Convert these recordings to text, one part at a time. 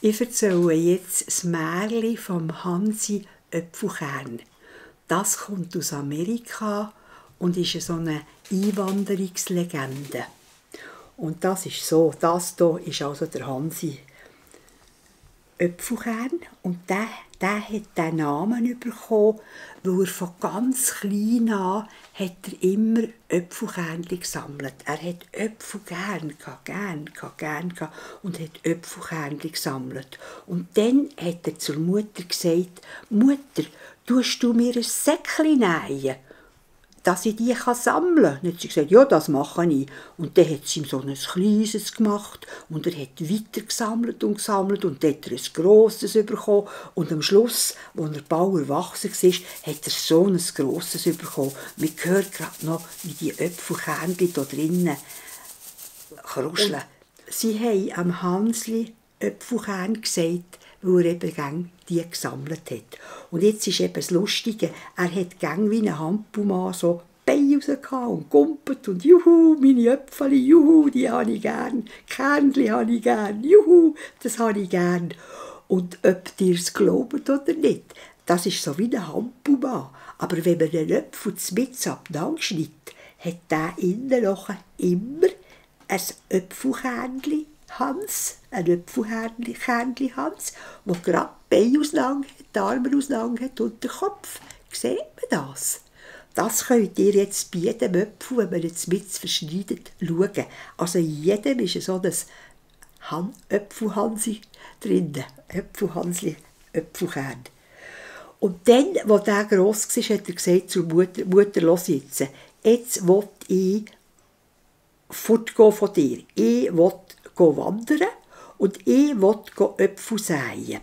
Ich erzähle jetzt das Märchen vom Hansi Öpfelkern. Das kommt aus Amerika und ist so eine Einwanderungslegende. Und das ist so, das hier ist also der Hansi Öpfelkern und der hat diesen Namen bekommen, weil er von ganz klein an hat er immer Äpfelkernchen gesammelt. Er hat Äpfel gern und hat Äpfelkernchen gesammelt. Und dann hat er zur Mutter gesagt: «Mutter, tust du mir ein Säckchen nähen, dass ich die sammeln kann?» Dann hat sie gesagt: «Ja, das mache ich.» Und dann hat sie ihm so ein kleines gemacht und er hat weiter gesammelt und dann hat er ein grosses bekommen und am Schluss, als er bald erwachsen war, hat er so ein grosses bekommen. Man hört gerade noch, wie die Äpfelkernchen da drinnen kruscheln. Sie haben am Hansli Äpfelkern gesagt, weil er eben gern die gesammelt hat. Und jetzt ist eben das Lustige, er hat gern wie ein Hampelmann so Beine rausgehauen und gumpet und «Juhu, meine Äpfel, juhu, die habe ich gern, Kernchen habe ich gern, juhu, das habe ich gern.» Und ob ihr es glaubt oder nicht, das ist so wie ein Hampelmann. Aber wenn man einen Äpfel mitten abeinander schneidet, hat der innen noch immer ein Äpfelkernchen Hans, ein Äpfelkernchen Hans, der gerade die Beine auseinander hat, die Arme auseinander hat und den Kopf. Sieht man das? Das könnt ihr jetzt bei jedem Äpfel, wenn man jetzt mit verschneidet, schauen. Also in jedem ist so ein Äpfelhansi drin. Äpfelhansli, Äpfelkern. Und dann, als der gross war, hat er gesagt zur Mutter: «Mutter, los jetzt will ich fortgehen von dir. Ich will wandern und ich will Äpfel säen.»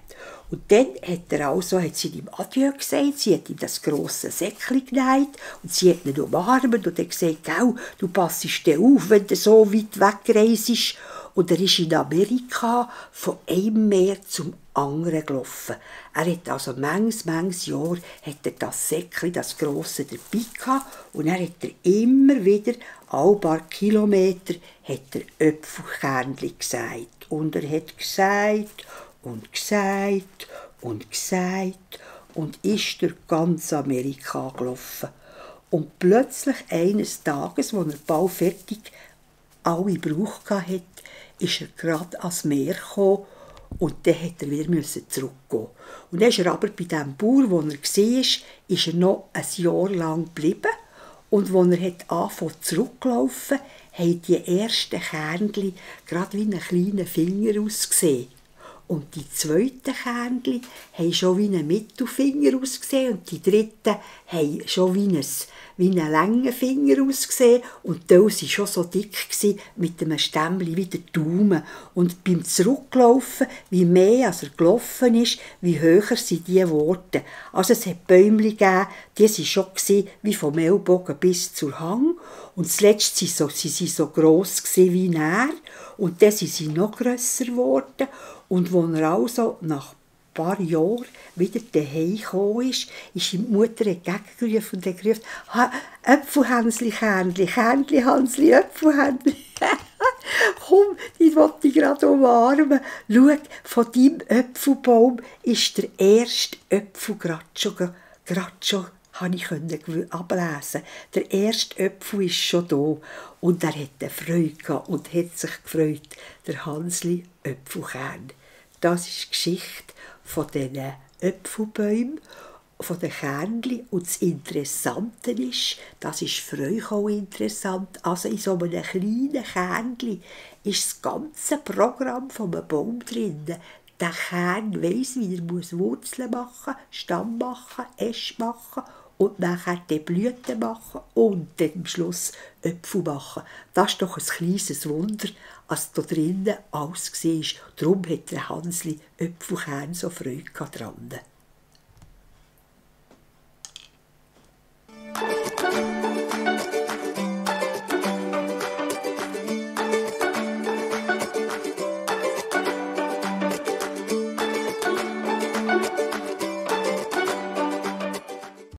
Und dann hat sie ihm Adieu gesagt, sie hat ihm das grosse Säckchen genäht und sie hat ihn umarmt und hat gesagt: «Gell, du passest dir auf, wenn du so weit wegreist.» Und er ist in Amerika von einem Meer zum anderen gelaufen. Er hat also manches Jahr hat er das Säckchen, das grosse, dabei gehabt und dann hat er immer wieder, alle paar Kilometer, hat er Äpfelkernchen gesagt. Und er hat gesagt und gesagt und gesagt und ist durch ganz Amerika gelaufen. Und plötzlich eines Tages, als er bald fertig alle Brauch hatte, ist er gerade ans Meer gekommen und dann musste er wieder zurückgehen. Und dann ist er aber bei dem Bauer, wo er war, ist er noch ein Jahr lang geblieben. Und als er angefangen zurückzulaufen, haben die ersten Kernchen gerade wie ein kleiner Finger ausgesehen. Und die zweiten Kernchen haben schon wie ein Mittelfinger ausgesehen und die dritten haben schon wie einen langen Finger ausgesehen und die waren schon so dick mit einem Stämmchen wie der Daumen. Und beim Zurücklaufen, wie mehr als er gelaufen ist, wie höher sind die geworden. Also es hat Bäume gegeben, die waren schon wie vom Ellbogen bis zur Hang. Und zuletzt waren sie so gross wie er. Und dann sind sie noch grösser geworden. Und als er also nach ein paar Jahren wieder daheim gekommen ist ihm die Mutter entgegengerufen und hat gerufen: «Äpfelhänsli, Kernli, Hansli, Äpfelhänsli.» «Komm, ich wollte dich gerade umarmen. Schau, von deinem Äpfelbaum ist der erste Äpfel gerade schon habe ich ablesen. Der erste Äpfel ist schon da.» Und er hatte Freude gehabt und hat sich gefreut, der Hansli Öpfelkern. Das ist die Geschichte von diesen Äpfelbäumen, von den Kernchen. Und das Interessante ist, das ist für euch auch interessant, also in so einem kleinen Kernchen ist das ganze Programm von einem Baum drin. Der Kern weiss, wie er Wurzeln machen muss, Stamm machen, Äste machen und nachher die Blüten machen und dann am Schluss Äpfel machen. Das ist doch ein kleines Wunder, was da drinnen alles war. Darum hat der Hansli Öpfelkern so Freude daran.